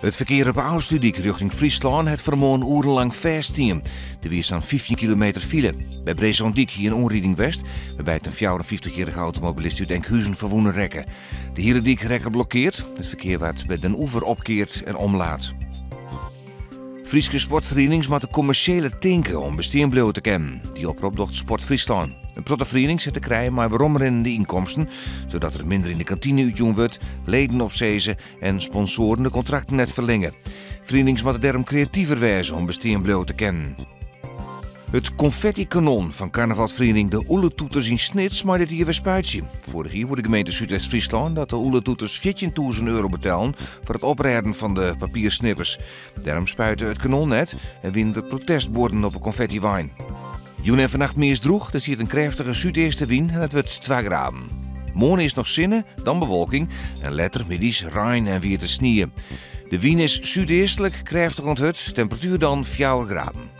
It ferkear op de Ofslútdyk rjochting Fryslân hat fan 'e moarn oerenlang fêststien. Der wie sa'n 15 kilometer file. By Breesândyk hie in oanriding west, wêrby't in 54-jierrige automobilist út Enkhuzen ferwûne rekke. De hiele dyk rekke blokkeard. It ferkear waard by Den Oever opkeard en omlaat. Fryske sportferienings moatte kommersjeler tinke om bestean bliuwe te kinnen. Dy oprop docht Sport Fryslân. In protte ferienings ha te krijen mei weromrinnende ynkomsten, trochdat der minder yn de kantine útjûn wurdt, leden opsizze en sponsoaren de kontrakten net ferlinge. Ferienings moatte dêrom kreativer wêze om bestean bliuwe te kinnen. It konfettykanon fan karnavalsferiening De Oeletoeters yn Snits mei dit jier wer spuitsje. Foarich jier woe de gemeente Súdwest-Fryslân dat de Oeletoeters 14.000 euro betellen foar it oprêden fan de papiersnippers. Dêrom spuite it kanon net en wiene der protestbuorden op 'e konfettywein. Jûn en fannacht meast drûch, der stiet in krêftige súdeastewyn en it wurdt 2 graden. Moarn earst noch sinne, dan bewolking en letter middeis rein en wiete snie. De wyn is súdeastlik, krêftich oant hurd, temperatuer dan 4 graden.